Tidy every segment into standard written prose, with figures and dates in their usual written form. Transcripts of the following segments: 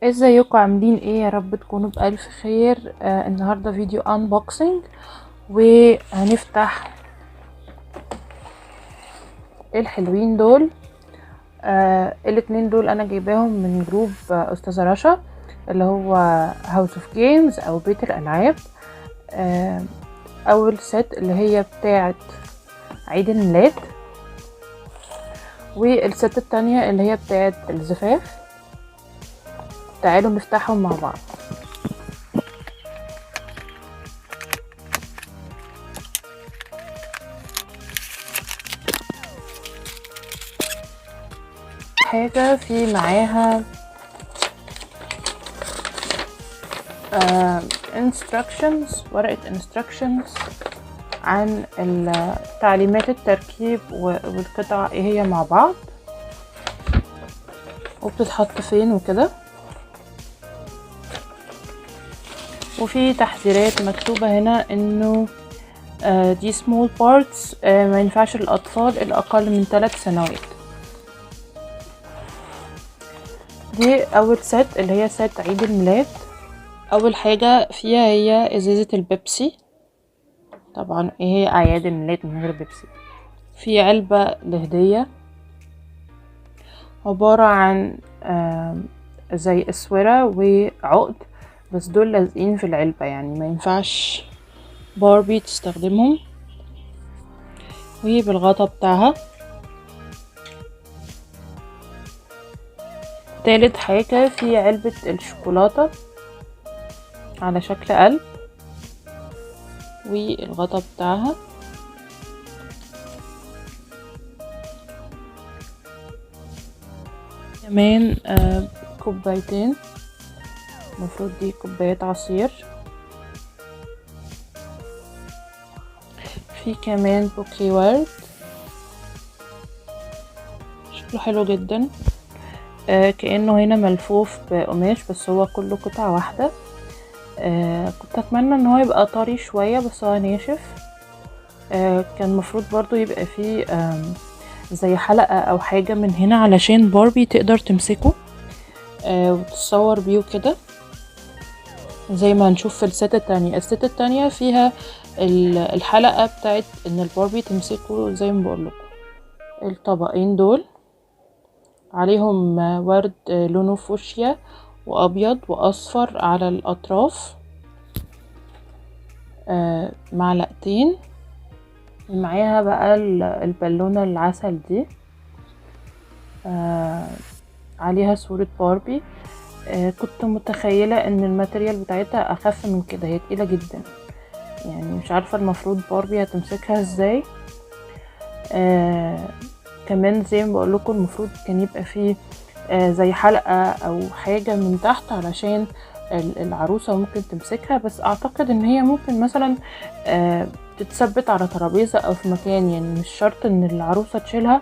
ازيكم؟ عاملين ايه؟ يا رب تكونوا بألف خير. النهارده فيديو unboxing، وهنفتح الحلوين دول. الاتنين دول انا جايباهم من group استاذه رشا، اللي هو House of Games او بيت الالعاب. اول set اللي هي بتاعه عيد الميلاد، وال set التانية اللي هي بتاعه الزفاف. تعالوا نفتحهم مع بعض. حاجة في معاها instructions، ورقة instructions عن تعليمات التركيب والقطع ايه هي مع بعض وبتتحط فين وكده، وفي تحذيرات مكتوبة هنا انه دي small parts، ما ينفعش للأطفال الأقل من 3 سنوات. دي أول set اللي هي set عيد الميلاد. أول حاجة فيها هي إزازة البيبسي. طبعا ايه هي أعياد الميلاد من غير بيبسي؟ في علبة لهدية عبارة عن زي أسورة وعقد، بس دول لازقين في العلبة، يعني ما ينفعش باربي تستخدمهم. وهي بالغطا بتاعها. تالت حاجة في علبة الشوكولاتة على شكل قلب والغطا بتاعها. كمان كوبايتين، المفروض دي كوبايات عصير. في كمان بوكيه ورد شكله حلو جدا، كأنه هنا ملفوف بقماش بس هو كله قطعة واحدة. كنت اتمنى ان هو يبقى طري شوية بس هو ناشف. كان المفروض برضو يبقى فيه زي حلقة او حاجة من هنا علشان باربي تقدر تمسكه وتتصور بيه وكده، زي ما هنشوف في ال set التانية. ال set التانية فيها الحلقة بتاعت ان الباربي تمسكه زي ما بقولكم. الطبقين دول عليهم ورد لونه فوشيا وابيض واصفر على الاطراف، معلقتين. معاها بقى البالونة العسل دي، عليها صورة باربي. كنت متخيلة ان ال material بتاعتها اخف من كده، هي تقيلة جدا، يعني مش عارفة المفروض باربي هتمسكها ازاي. كمان زي ما بقولكم المفروض كان يبقى فيه زي حلقة او حاجة من تحت علشان العروسة ممكن تمسكها، بس اعتقد ان هي ممكن مثلا تتثبت على ترابيزة او في مكان، يعني مش شرط ان العروسة تشيلها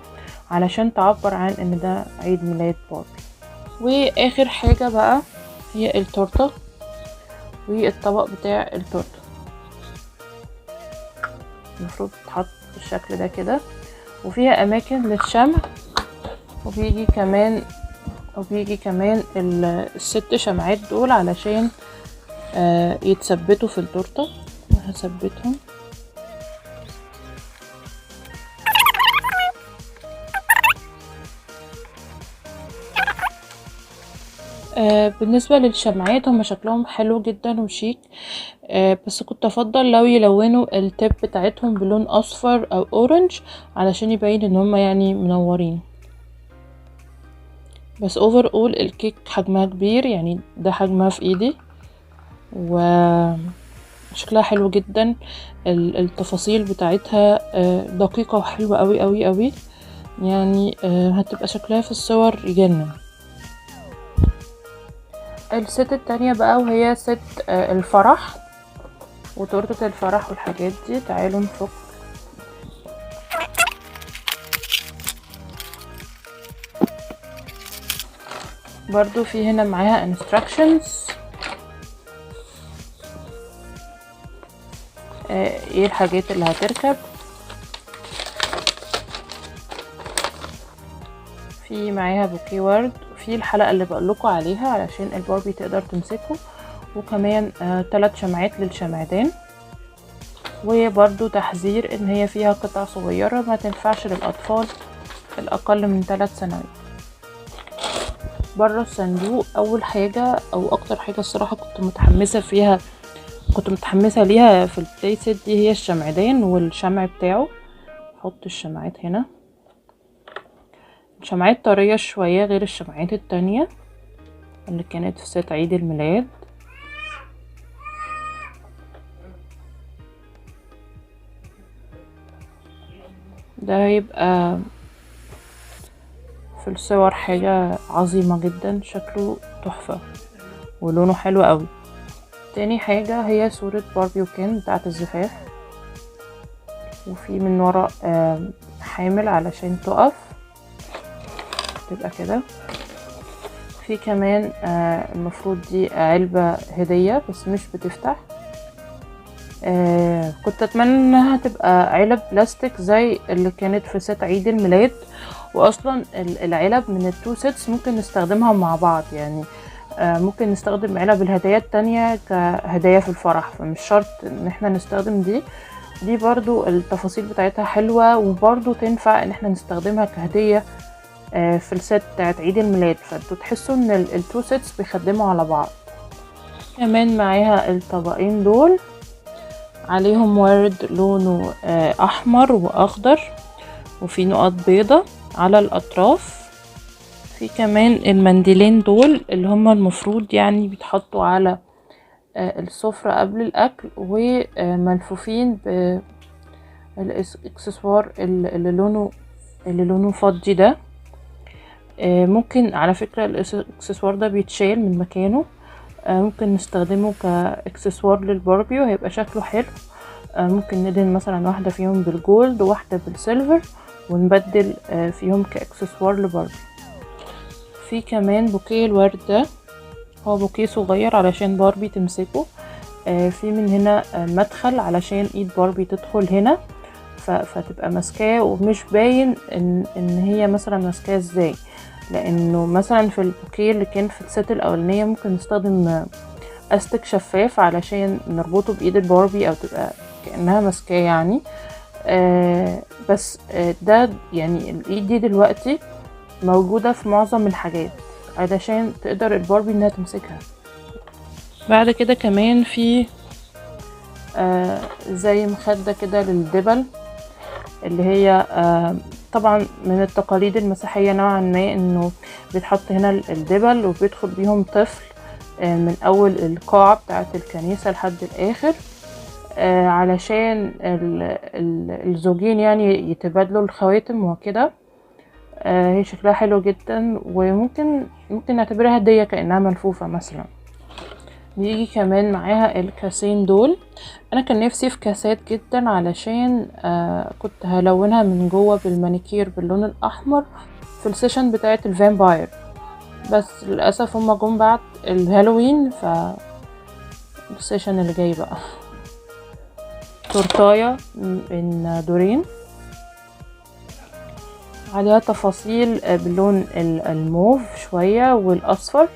علشان تعبر عن ان ده عيد ميلاد باربي. واخر حاجة بقى هي التورتة والطبق بتاع التورتة، المفروض تتحط بالشكل ده كده، وفيها اماكن للشمع، وبيجي كمان الست شمعات دول علشان يتثبتوا في التورتة. هثبتهم. بالنسبة للشمعات هم شكلهم حلو جدا وشيك، بس كنت افضل لو يلونوا ال tip بتاعتهم بلون اصفر او orange علشان يبين ان هم يعني منورين. بس overall الكيك حجمها كبير، يعني ده حجمها في ايدي، وشكلها حلو جدا. التفاصيل بتاعتها دقيقة وحلوة قوي قوي قوي، يعني هتبقى شكلها في الصور يجنن. ال set التانية بقى وهي set الفرح وتورتة الفرح والحاجات دي. تعالوا نفك. برضو في هنا معاها instructions، ايه الحاجات اللي هتركب. في معاها بوكيه ورد، فيه الحلقة اللي بقولكوا عليها علشان الباربي تقدر تمسكه، وكمان 3 شمعات للشمعدان. وبرده تحذير ان هي فيها قطع صغيرة ما تنفعش للاطفال الاقل من 3 سنوات. بره الصندوق اول حاجة او اكتر حاجة الصراحة كنت متحمسة ليها في ال play set دي هي الشمعدان والشمع بتاعه. احط الشمعات هنا، شمعات طرية شوية غير الشمعات التانية اللي كانت في set عيد الميلاد. ده هيبقى في الصور حاجة عظيمة جدا، شكله تحفة ولونه حلو قوي. تاني حاجة هي صورة باربي وكين بتاعة الزفاف، وفي من ورا حامل علشان تقف تبقى كده. في كمان المفروض دي علبة هدية بس مش بتفتح. كنت اتمنى انها تبقى علب بلاستيك زي اللي كانت في set عيد الميلاد، واصلا العلب من ال two sets ممكن نستخدمها مع بعض، يعني ممكن نستخدم علب الهدايا التانية كهدايا في الفرح، فمش شرط ان احنا نستخدم دي. دي برضو التفاصيل بتاعتها حلوة، وبرضو تنفع ان احنا نستخدمها كهدية في ال set بتاعت عيد الميلاد، فانتوا تحسوا ان ال two sets بيخدموا على بعض. كمان معاها الطبقين دول عليهم ورد لونه احمر واخضر، وفي نقط بيضة على الاطراف. في كمان المنديلين دول اللي هما المفروض يعني بيتحطوا على السفرة قبل الاكل، وملفوفين بالاكسسوار اللي لونه فضي ده. ممكن على فكرة الاكسسوار ده بيتشال من مكانه، ممكن نستخدمه كاكسسوار للباربي وهيبقى شكله حلو. ممكن ندهن مثلا واحدة فيهم بال gold وواحدة بال silver ونبدل فيهم كاكسسوار لباربي. في كمان بوكيه الورد ده، هو بوكيه صغير علشان باربي تمسكه. في من هنا مدخل علشان ايد باربي تدخل هنا فتبقى ماسكاه، ومش باين ان هي مثلا ماسكاه ازاي، لانه مثلا في البوكيه اللي كان في ال set الاولانية ممكن نستخدم استك شفاف علشان نربطه بايد الباربي او تبقى كانها ماسكاه يعني. بس ده يعني الايد دي دلوقتي موجودة في معظم الحاجات علشان تقدر الباربي انها تمسكها. بعد كده كمان في زي مخده كده للدبل، اللي هي طبعا من التقاليد المسيحية نوعا ما انه بيتحط هنا الدبل وبيدخل بيهم طفل من اول القاعة بتاعه الكنيسة لحد الاخر، علشان الزوجين يعني يتبادلوا الخواتم وكده. هي شكلها حلو جدا، وممكن نعتبرها هدية كأنها ملفوفة مثلا. بيجي كمان معاها الكاسين دول. انا كان نفسي في كاسات جدا علشان كنت هلونها من جوه بالمانيكير باللون الاحمر في ال session بتاعه ال vampire، بس للاسف هما جم بعد الهالوين، ف ال session اللي جاي بقى. تورتايه من دورين عليها تفاصيل باللون الموف شوية والاصفر،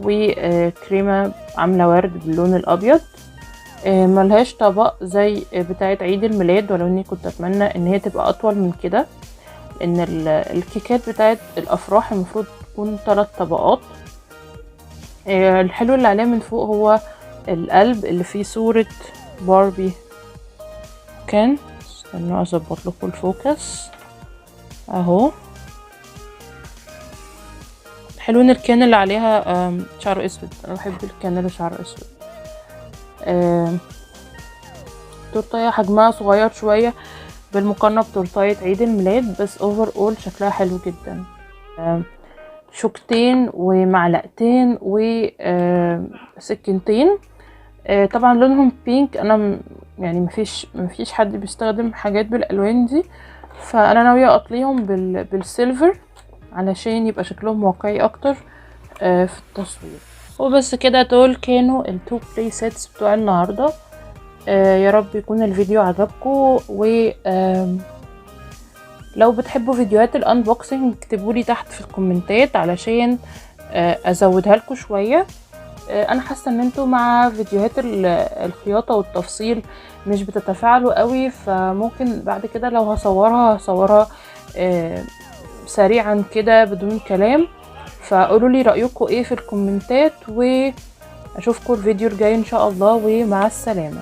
وكريمة عاملة ورد باللون الابيض. ملهاش طبق زي بتاعة عيد الميلاد، ولو اني كنت اتمنى ان هي تبقى اطول من كده، لان الكيكات بتاعة الافراح المفروض تكون 3 طبقات. الحلو اللي عليه من فوق هو القلب اللي فيه صورة باربي. كان استنوا اظبط لكم ال focus اهو. حلو ان ال Ken اللي عليها شعره اسود، انا بحب ال Ken اللي شعره اسود. تورتايه حجمها صغير شوية بالمقارنة بتورتايه عيد الميلاد، بس overall شكلها حلو جدا. شوكتين ومعلقتين وسكينتين، طبعا لونهم pink. انا يعني مفيش حد بيستخدم حاجات بالالوان دي، فانا ناوية اطليهم بال silver علشان يبقى شكلهم واقعي اكتر في التصوير. وبس كده، دول كانوا ال two play sets بتوع النهارده. يا رب يكون الفيديو عجبكم، و لو بتحبوا فيديوهات ال unboxing اكتبولي تحت في الكومنتات علشان ازودها لكم شوية. انا حاسه ان انتوا مع فيديوهات الخياطة والتفصيل مش بتتفاعلوا قوي، فممكن بعد كده لو هصورها هصورها سريعا كده بدون كلام. فقولوا لي رايكم ايه في الكومنتات، واشوفكم الفيديو الجاي ان شاء الله، ومع السلامة.